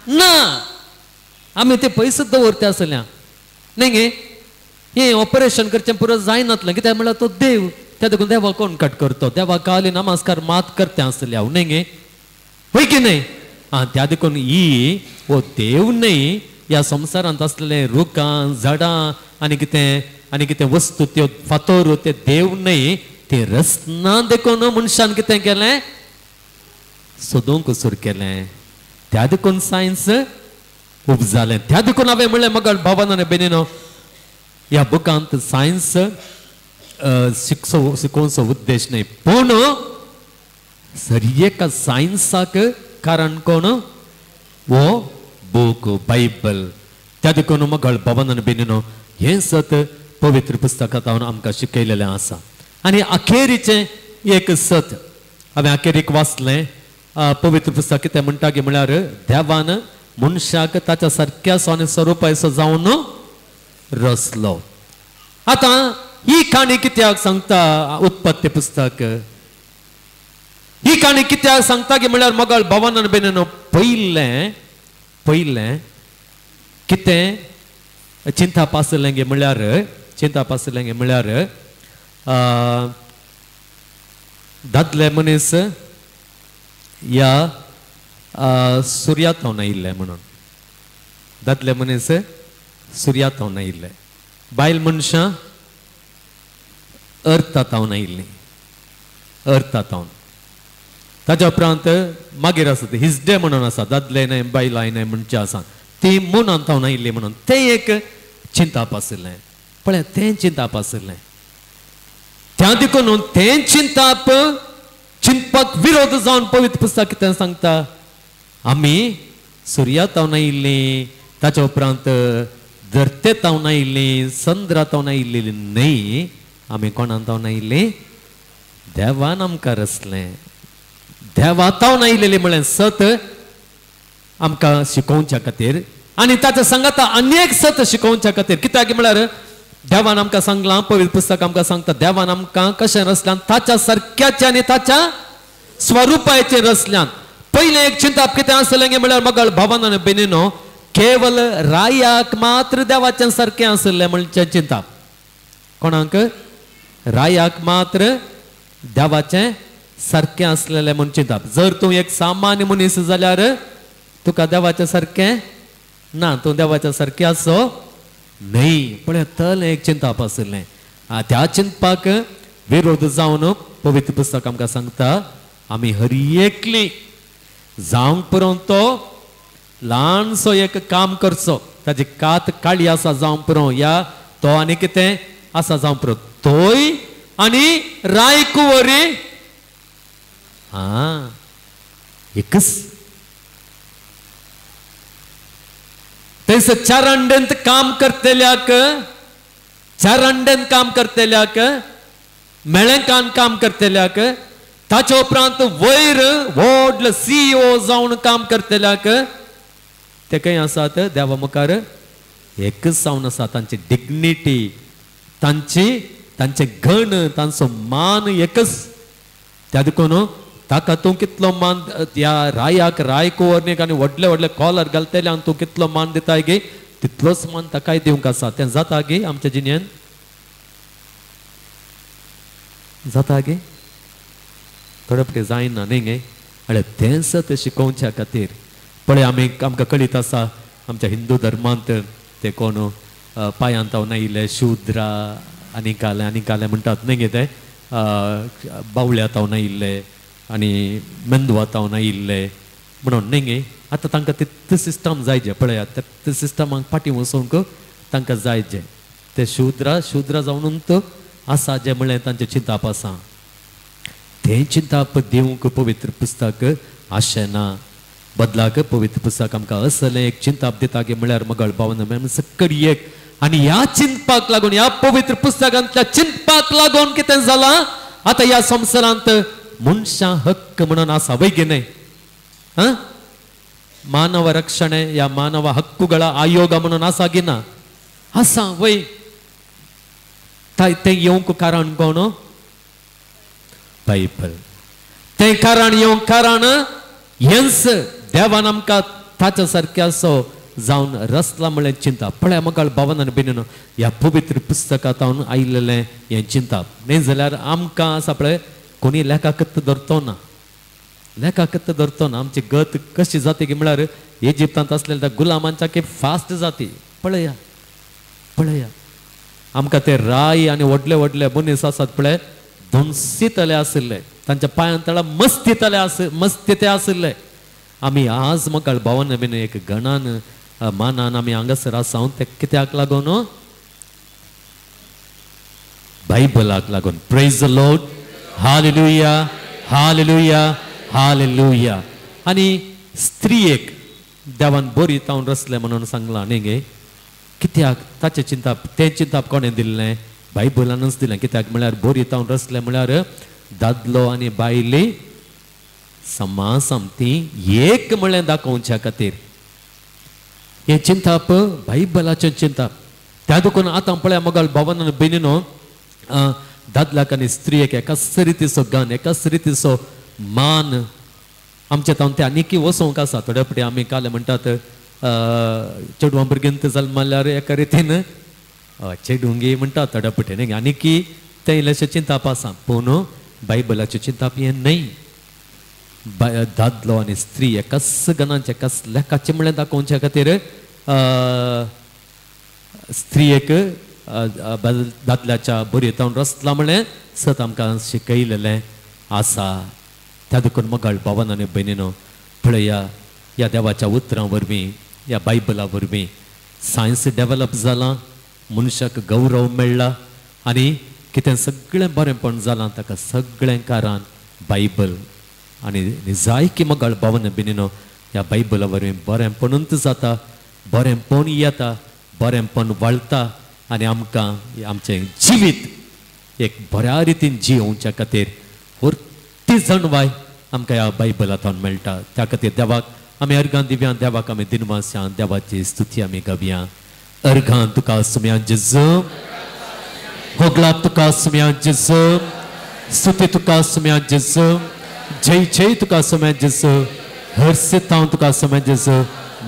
ना. आमी ते पयशे दवरते आसल्या न्ही गे. हें ऑपरेशन करचें पुरो जायनातलें. कित्याक म्हणल्यार तो देव. त्या देखून देवाक कोण कट करतो? देवाक खाली नमस्कार मात करते आसले हांव न्ही गे. हय की न्हय? आं त्या देखून ही हो देव न्हय ह्या संवसारांत आसलेले रुखां झाडां आनी कितें आनी कितें वस्तू त्यो फातोर ते देव न्हय, ते रचना. देखून मनशान कितें केलें? सोदूंक सुरू केलें. त्या देखून सायन्स उपजालें. त्या देखून हांवें म्हणलें मगळ भावान आनी बेनीनो, ह्या बुकांत सायन्स शिकोवचो उद्देश न्हय, पूण सर एका सायन्साक कारण कोण? हो बूक बायबल. त्या देखून मगळ भावान आनी बेनीनो हें सत पवित्र पुस्तकांत आमकां शिकयलेलें आसा. आनी अखेरीचें एक सत हांवें अखेरीक वाचलें. पवित्र पुस्तक कितें म्हणटा गे म्हणल्यार देवान मनशाक ताच्या सारक्या आनी स्वरुपाचो जावन रचलो. आतां ही काणी कित्याक सांगता उत्पत्ती पुस्तक? ही काणी कित्याक सांगता की म्हणल्यार मगळ भावान आनी बेनीनो पयलें पयलें कितें चिंताप आसलें गे म्हणल्यार, चिंताप आसलें गे म्हणल्यार दादले मनीस ह्या सुर्याथावन आयिल्ले म्हणून. दादले मनीस सुर्याथावन आयिल्ले, बायल मनशां अर्थाथावन आयिल्लीं, अर्थाथावन. ताच्या उपरांत मागीर आसा ते हिजडे म्हणून आसा, दादले न्हय बायलां न्हय म्हणचे आसा, ती मुनान थावन आयिल्ली म्हणून तें एक चिंताप आशिल्लें. पळय तें चिंताप आशिल्लें. त्या देखून तें चिंताप चिंतपाक विरोध जावन पवित्र पुस्तक कितें सांगता? आमी सुर्या थावन आयिल्लीं, ताच्या उपरांत धरते थावन आयिल्लीं, चंद्रा थावन आयिल्ली न्हय. आमी कोणान थावन आयिल्लीं? देवान आमकां रचलें. देवा थावन आयिल्लें म्हळें सत आमकां शिकोवच्या खातीर आनी ताच्या सांगाता अनेक सत शिकोवच्या खातीर. कित्याक म्हळ्यार देवान आमकां सांगलां, पवित्र पुस्तक आमकां सांगता देवान आमकां कशें रचल्यान? ताच्या सारक्याचें आनी ताच्या स्वरुपाचें रचल्यान. पयलें एक चिंताप कितें आसलें गे म्हळ्यार मगळ भावान आनी बेनीनो केवल रायाक मात्र देवाचें सारकें आसलें म्हणचें चिंताप. कोणाक? रायाक मात्र देवाचें सारकें आसलेलें म्हूण चिंताप. जर तूं एक सामान्य मनीस जाल्यार तुका देवाचें सारकें ना, तूं देवाच्या सारकें आसो न्हय. पळय तलें एक चिंताप आशिल्लें. त्या चिंतपाक विरोध जावन पवित्र पुस्तक आमकां सांगता आमी हर एकली जावंक पुरो तो ल्हानसो एक काम करचो, ताजी कात काळी आसा जावंक पुरो, या तो आनी कितें आसा जावंक पुरो, तोय आनी रायकुवरी हां एकच. थंयसर चारांडेंत काम करतल्याक, चारांडेंत काम करतल्याक, मेळेंकान काम करतल्याक, ताच्या उपरांत वयर व्हडलो सीईओ जावन काम करतल्याक, ते खंय आसात? देवा मुखार एकच जावन आसा. तांची डिग्निटी, तांची तांचे गण, तांचो मान एकच. त्या देखून ताका तूं कितलो मान, ह्या रायाक रायकुवर्णीक आनी व्हडले व्हडले कॉलर घालतले आनी तूं कितलो मान दिताय गे, तितलोच मान ताकाय दिवंक आसा. तें जाता गे आमच्या जिणेन? जाता गे? थोडे फावटी जायना न्ही गे. म्हळ्यार तेंच तें शिकोवच्या खातीर पळय आमी आमकां कळीत आसा आमच्या हिंदू धर्मांत ते कोण पांयांत हांव नायिल्ले शुद्रा आनी काले आनी काले म्हणटात न्ही गे, ते बावळ्यांत हांव नायिल्ले आनी मेंदवात हांव नायिल्ले म्हणून न्ही गे. आतां तांकां तितलें सिस्टम जाय जे पळयात, ते सिस्टमाक फाटीं वचूंक तांकां जाय जे ते शुद्रा शुद्रा जावन आसा जे म्हणलें तांचें चिंताप आसा. तें चिंताप दिवंक पवित्र पुस्तक आशें ना. बदलाक पवित्र पुस्तक आमकां असलें एक चिंताप दिता की म्हळ्यार मगळ भावना सकड एक. आनी ह्या चिंतपाक लागून, ह्या पवित्र पुस्तकांतल्या चिंतपाक लागून कितें जालां आतां ह्या संवसारांत मनशां हक्क म्हणून आसा वय गे न्हय? हां, मानव रक्षण ह्या मानव हक्कुಗಳ आयोग म्हणून आसा गी ना? आसा वय. तें येवंक कारण कोण? बायबल. तें कारण येवंक कारण हेंच देवान आमकां ताच्या सारकें असो जावन रसला म्हळ्ळें चिंता. पळय मगळ भावन आनी भयणीनो, ह्या पवित्र पुस्तकांत आयिल्लें हें चिंताप. न्ही जाल्यार आमकां आसा पळय कोणी लेखाकत धरतो ना, लेखाकत धरतो ना. आमची गत कशी जाती की म्हळ्यार इजिप्तांत आसलेल्या त्या गुलामांच्या की फास्ट जाती. पळया पळया आमकां ते राय आनी व्हडले व्हडले मनीस आसात पळय, धोंसितले आशिल्ले, तांच्या पांयां तळा मस्तीतले आस मस्ती ते आशिल्ले. आमी आज मगळ भावन बीन एक गणान मानान आमी हांगासर आसा ते कित्याक लागून? बायबलाक लागून. Praise the Lord, hallelujah, hallelujah, hallelujah. आनी स्त्रियेक देवान बरी तावन रसलें म्हणून सांगलां न्ही गे? कित्याक? ताचें चिंताप, तें चिंताप कोणें दिल्लें? बायबलानूच दिलें. कित्याक म्हळ्यार बरी तावन रसलें म्हळ्यार दादलो आनी बायली समा सामती एक म्हळ्ळें दाखोवच्या खातीर हें चिंताप बायबलाचें चिंताप. त्या देखून आतां पळया मगळ भावन आनी भयणीनो, दादल्याक आनी स्त्रियेक एकाच रितीचो गण, एकाच रितीचो मान आमच्या तावन ते आनीकय वसोवंक आसा. थोड्या फावटी आमी काल म्हणटात चेडवां भुरगीं जल्मल्यार एका रितीन चेडूंगी म्हणटात थोड्या फावटी न्ही, आनीकय तें इल्लेशें चिंताप आसा. पूण बायबलाचें चिंताप हें न्हय. दादलो आनी स्त्री एकाच गणांचे एकाच लेखाचें म्हणलें दाखोवच्या खातीर स्त्रियेक दादल्याच्या बरयतावन रसला म्हणलें सत आमकां शिकयलेलें आसा. त्या देखून मगळ भावन आनी भयणीनो, पळया ह्या देवाच्या उतरां वरवीं, ह्या बायबला वरवीं सायन्स डेवलप जालां, मनशाक गौरव मेळ्ळा आनी कितें सगळें बरेंपण जालां ताका सगळें कारण बायबल. आनी निजायकी मगळ भावन भयणीनो, ह्या बायबला वरवीं बरेंपणूच जाता, बरेंपण येता, बरेंपण वळता आनी आमकां आमचें जिवीत एक बऱ्या रितीन जियोवच्या खातीर व्हडली जाणवाय आमकां ह्या बायबलांतल्यान मेळटा. त्या खातीर देवाक आमी अर्घां दिव्या, देवाक आमी दिनवास्या, देवाची स्तुती आमी गावया. अर्घां तुका सुम्या जेजू, होगला तुका सुम्या जेजू, स्तुती तुका सुम्या जेजू, जय जय तुका सुम्या जेजू, हर्षितां तुका सुम्या जेजू,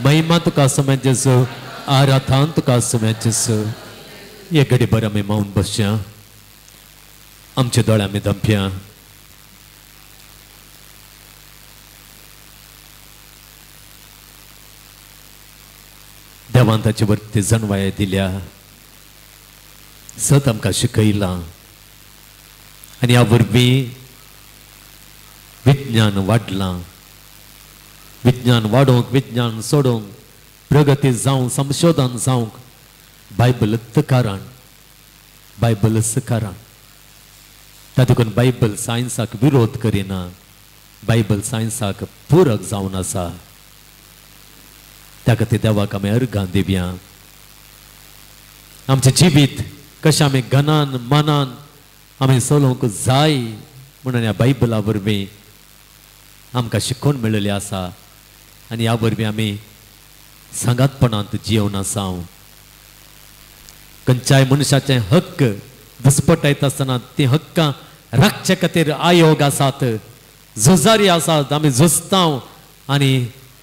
महिमा तुका सुम्या जेजू, आराधान तुका सुम्या जेजू. एक घडी बरं आमी मावन बसया, आमचे दोळे आमी दमप्या. देवान ताचे वरती जाणवाय दिल्या, सत आमकां शिकयलां आनी ह्या वरवीं विज्ञान वाडलां. विज्ञान वाडोवंक, विज्ञान सोडोवंक, प्रगती जावंक, संशोधन जावंक बायबलच कारण, बायबलच कारण. त्या देखून बायबल सायन्साक विरोध करिना, बायबल सायन्साक पूरक जावन आसा. त्या खातीर देवाक आमी अर्गां दिवया. आमचें जिवीत कशें आमी गनान मनान आमी चलोवंक जाय म्हणून ह्या बायबला वरवीं आमकां शिकोवन मेळिल्लें आसा आनी ह्या वरवीं आमी सांगातपणांत जियोवन आसा. खंयच्याय मनशाचे हक्क दुस्पटायता आसतना ती हक्कां राखचे खातीर आयोग आसात, झुजारी आसात. आमी झुजता आनी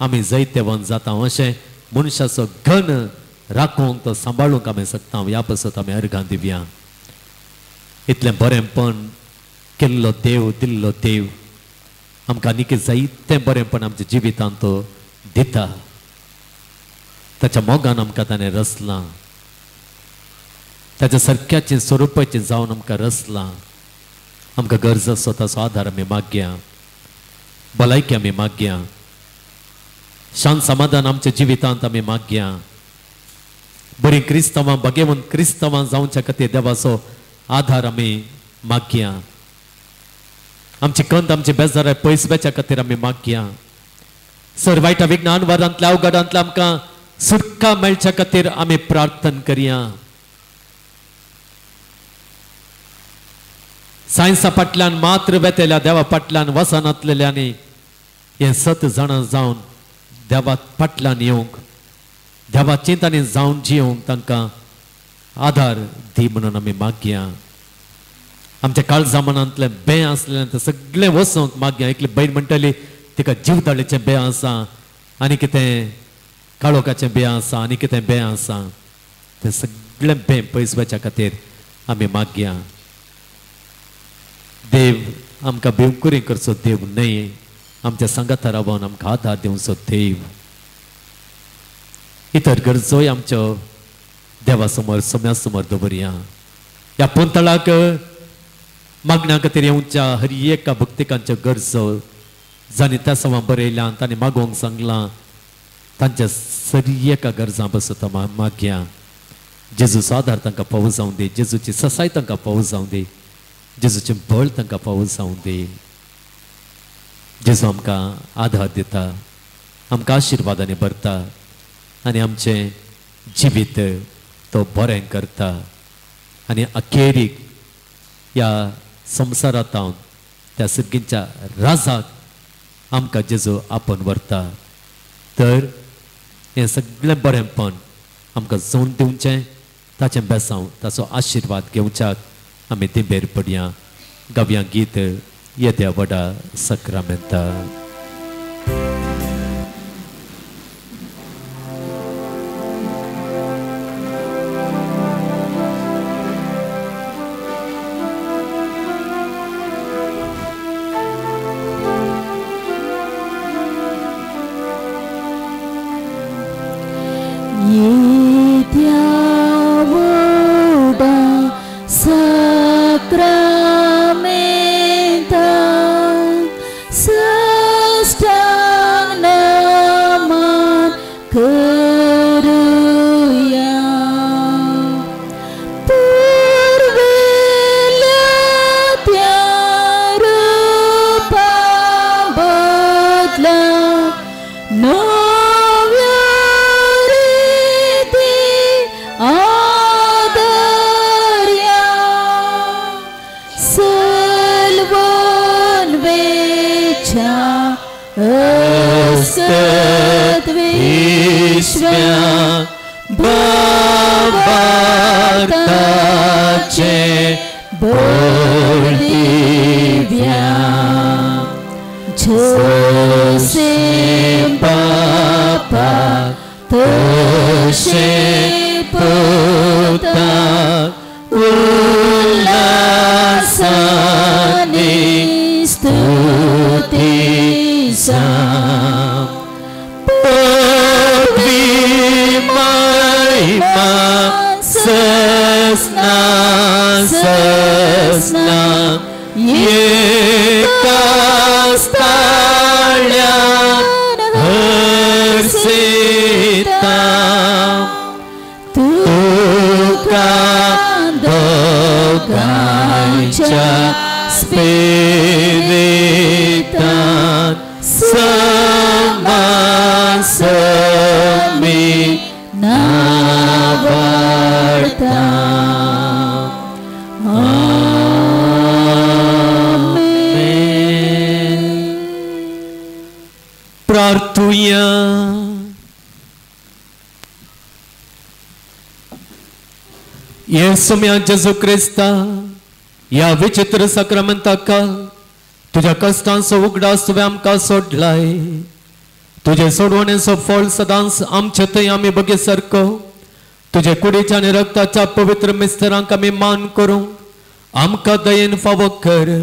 आमी जैतेवंत जाता. अशें मनशाचो घन राखूंक तो सांबाळूंक आमी शकता. ह्या पासत आमी अर्गां दिवया. इतलें बरेंपण केल्लो देव, दिल्लो देव आमकां आनीक जायतें बरेंपण आमच्या जिवितांत तो दिता. ताच्या मोगान आमकां ताणें रचलां, ताच्या सारक्याचें स्वरुपाचें जावन आमकां रचलां. आमकां गरज आसो ताचो आदार आमी मागया, भलायकी आमी मागया, शांत समाधान आमच्या जिवितांत आमी मागया. बरीं क्रिस्तांवां, भाग्यवंत क्रिस्तांवां जावच्या खातीर देवाचो आदार आमी मागया. आमची कंत, आमची बेजाराय पयस वेच्या खातीर आमी मागया. सर वायटा विघ्न अनवारांतल्या अवघडांतल्या आमकां सुटका मेळच्या खातीर आमी प्रार्थना करया. सायन्सा फाटल्यान मात्र वेतल्या देवा फाटल्यान वचनातलेल्यांनी हें सत जाणा जावन देवा फाटल्यान येवंक, देवा चिंतांनी जावन जियोवंक तांकां आदार दी म्हणून आमी मागया. आमच्या काळजा मनांतलें बें आसलें तें सगळें वचोंक मागया. एकली भयण म्हणटली तिका जीवदाळेचें बें आसा आनी कितें काळोखाचें बें आसा आनी कितें बें आसा, तें सगळें बें पयस वचच्या खातीर आमी मागया. देव आमकां भिवकुरी करचो देव न्हय, आमच्या सांगाता रावन आमकां आदार दिवचो देव. इतर गरजोय आमच्यो देवा समोर सम्या समोर दवरया. ह्या पंतळाक मागण्या खातीर येवच्या हर एका भक्तिकांच्यो गरजो जांणी त्या समा बरयल्यान तांणी मागोवंक सांगलां तांच्या सरी एका गरजां बसत मागया. जेजूचो आदार तांकां पावो जावं दी, जेजूची ससाय तांकां पावो जावं दी, जेजूचें बळ तांकां पावो जावं दी. जेजू आमकां आदार दिता, आमकां आशिर्वादांनी भरता आनी आमचें जिवीत तो बरें करता आनी अखेरीक ह्या संवसारांत त्या सिरगींच्या राजाक आमकां जेजू आपोवन व्हरता. तर हें सगळें बरेंपण आमकां जोड दिवचें, ताचें बेसांव, ताचो आशिर्वाद घेवच्याक आमी दिंबेर पडया. गावया गीत येद्या व्हडा सक्रामेंता. Spiritan sama. प्रार्थुया. येसू म्या जेजू क्रिस्ता, ह्या विचित्र साक्रामेंताक तुज्या कश्टांचो उगडास तुवें आमकां सोडलाय. तुजे सोडवणेचो फळ सदांच आमचे थंय आमी बगे सारको तुजे कुडीच्या आनी रक्ताच्या पवित्र मिस्तरांक आमी मान करूंक आमकां दयेन फावो कर,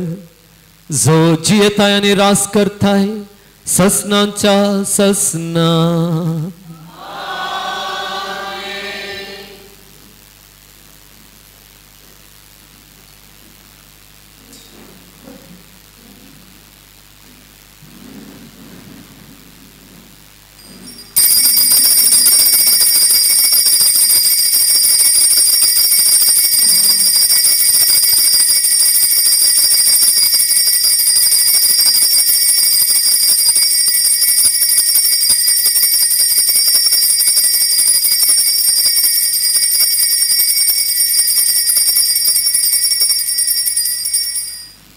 जो जियेताय आनी रास करताय ससनाच्या ससना.